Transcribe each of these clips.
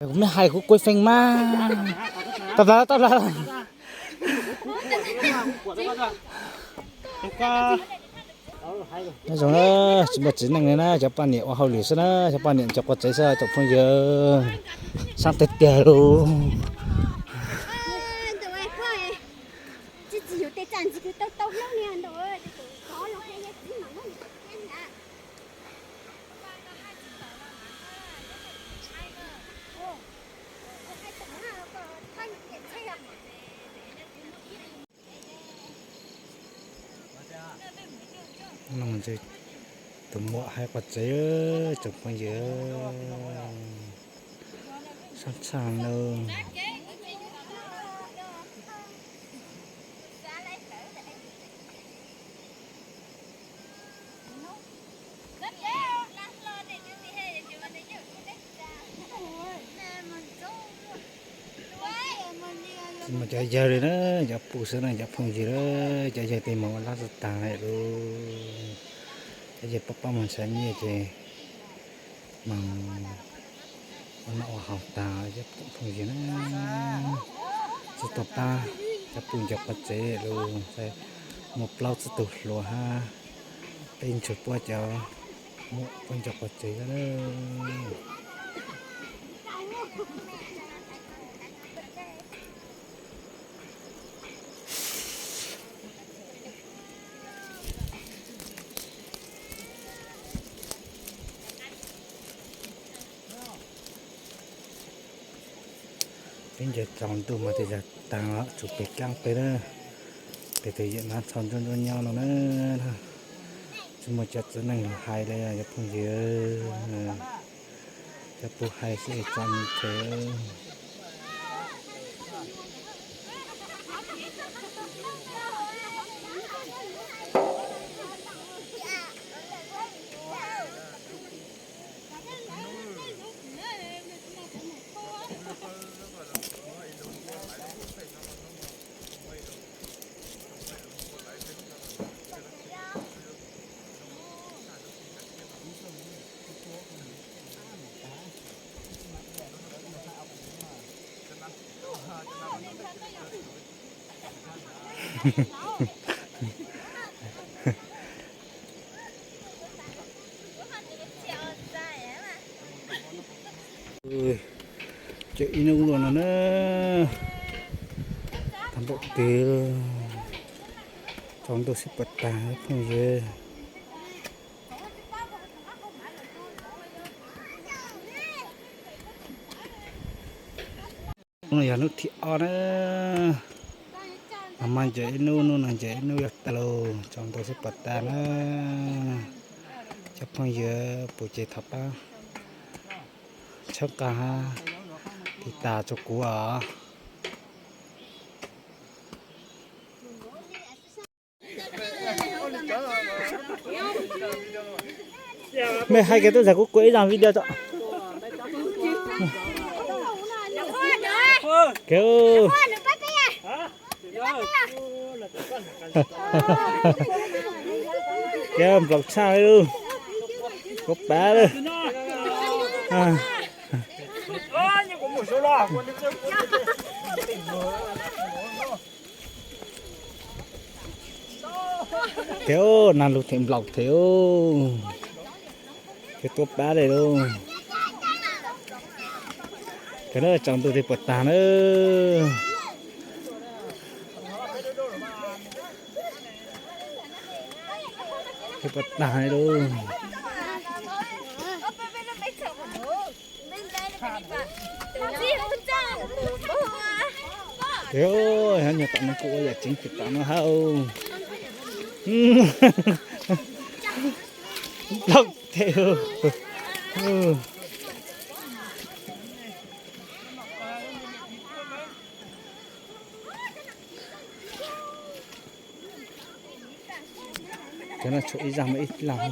Kuv me hais kuv kuj feem mas. Tau lawm, tau lawm. Nyob zoo na, tsis muaj txiv neej li na, cov poj niam ua hauj lwm xwb na, cov poj niam ncaws qua tsev xwb tsoom phooj ywg. Sab tiag tiag lauj. Tus muam hais qua tsev, tsoom phooj ywg. Sab tshaj no. Tsis muaj cov yawg li na, cov pug xwb na, cov phooj ywg na, cov yawg tej moog ua lab tag lawm lauj. Cov yawg pab pab moog nrhav nyiaj ces moog ua noj ua haus tag, cov phooj ywg na. Tsis tau pab cov pug ncaws qua tsev lauj, muaj plaub tsib tug hluas hab peb ntsuag puab cov muam puab ncaws qua tsev xwb na. Peb ncaws tsaus ntuj mas tes zag taag los tsum peg kaab peg na, peg tug yam no txhos ntsuab ntsuab nyob no na. Tsis muaj cov txiv neej lug hais li cov phooj ywg, cov pug hais xwb txom nyem thev. Ces ib hnub luaj no na, tag npaum twg, tsaus ntuj sib puas tag phooj ywg. Hnub no yog hnub thib ob na, mas mas ncaws ib hnub, hnub no ncaws ib hnub yog tag lauj, tsaus ntuj sib puas tag na. Cov phooj ywg pum ces thov pab txhawb nqa hab tiv tas rua kuv os. Mej hais kiag tub zag kuv kuas ib zaj video tso. Kev, kev nplaum tshaj li lawm, kuv pav lawm. Kev, nag lug them nplaum them, kev tuab pab li lauj. Kev na, tsaus ntuj thiaj puas tag na. Thiaj puas tag li lauj. Kev, nyob tom no kuj ua yam tsev pem tom no hab. Nplaum them. Cov no tshuav ib zaj mas ib laj.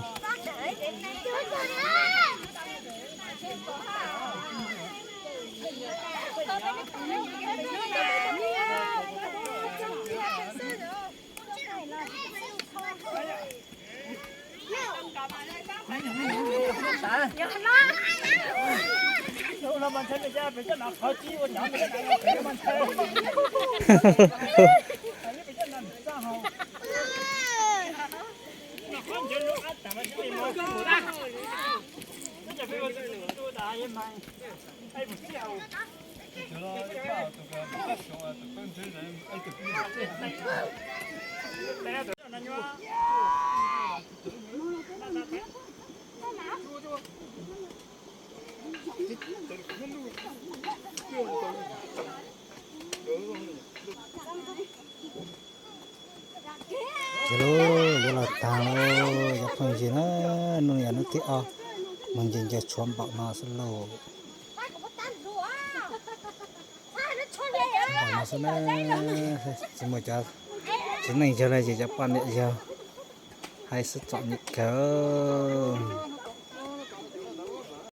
Ces lub yuav los tag lawm cov phooj ywg na, hnub no yog hnub thib ob, mas nce nce tshuav npaum no xwb lauj. Npaum no xwb na, tsis muaj cov txiv neej yawg los ces cov poj niam yawg hais xwb txom nyem kawg.